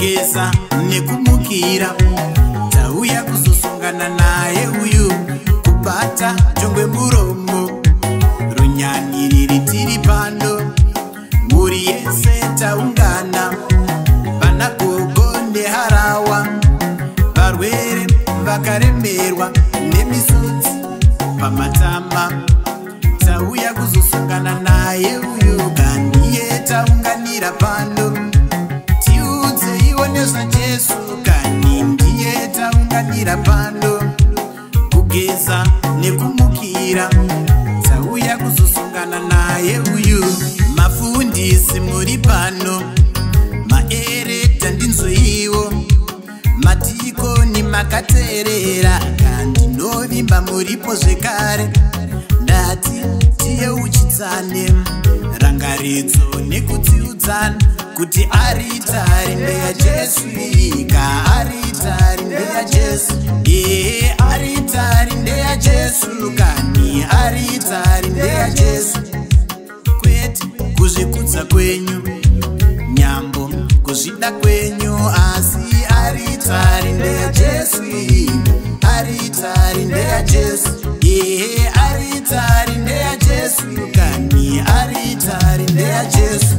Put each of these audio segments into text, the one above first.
Kugeza nekumukira, tauya kuzosongana naye uyu. Kubata jongwe muromo, runyaniriri tiri pano. Mhuri yese taungana, vana gogo neharawa, varwere vakaremerwa nemisodzi pamatama. Tauya kuzosongana naye uyu, kandiye taunganira pano. Tiudzeiwo nezvaJesu, kani ndiye taunganira pano. Kugeza nekumukira, tauya kuzosongana naye uyu. Mafundisi muri pano, maereta ndinzweiwo, madhikoni makateerera, kandinovimba muripo zvekare. Ndati tiyeuchidzane rangaridzo nekutsiudzana kuti aritari ndeyaJesu, ika aritari ndeyaJesu, ee aritari ndeyaJesu, kani aritari ndeyaJesu. Kwete kuzvikudza kwenyu, nyambo kuzvida kwenyu, asi aritari ndeyaJesu, aritari ndeyaJesu, ee aritari ndeyaJesu, kani aritari ndeyaJesu.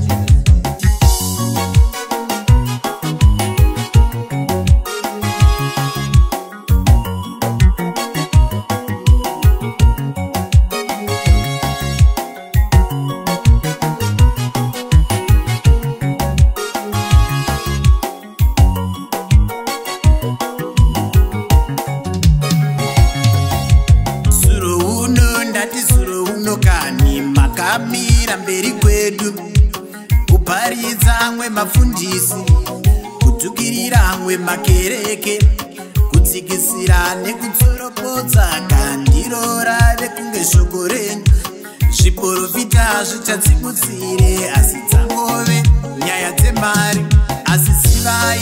Zuro uno, ndati zuro uno, kani makamira mberi kwedu kuparidza amwe mafundisi, kutukirira amwe makereke, kutsikisira nekutsoropodza, kandiro rave kunge shoko renyu. Zviprofita zvichatsimutsire, asi dzangove nyaya dzemari. Asi zivai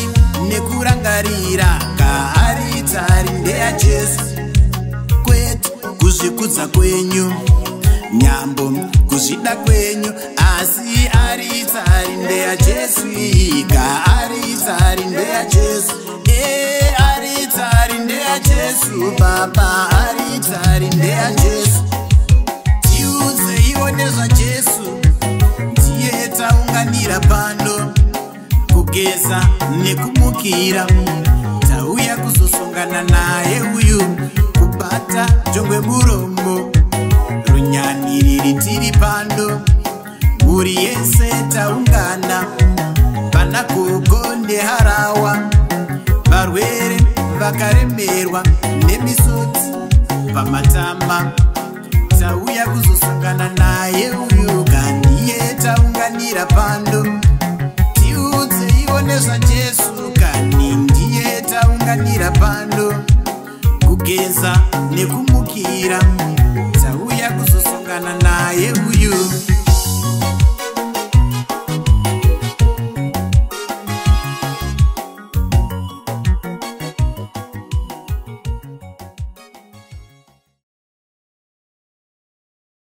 nekurangarira, kaaritari ndeyaJesu. Kwete kuzvikudza kwenyu, nyambo kuzvida kwenyu, asi aritari ndeyaJesu, ika aritari ndeyaJesu, ee aritari ndeyaJesu, baba aritari ndeyaJesu. Tiudzeiwo nezvaJesu, ndiye taunganira pano. Kugeza nekumukira, tauya kuzosongana naye uyu. Kubata jongwe muromo, runyaniriri tiri pano. Mhuri yese taungana, vana gogo neharawa, varwere vakaremerwa nemisodzi pamatama. Tauya kuzosongana naye uyu, kandiye taunganira pano.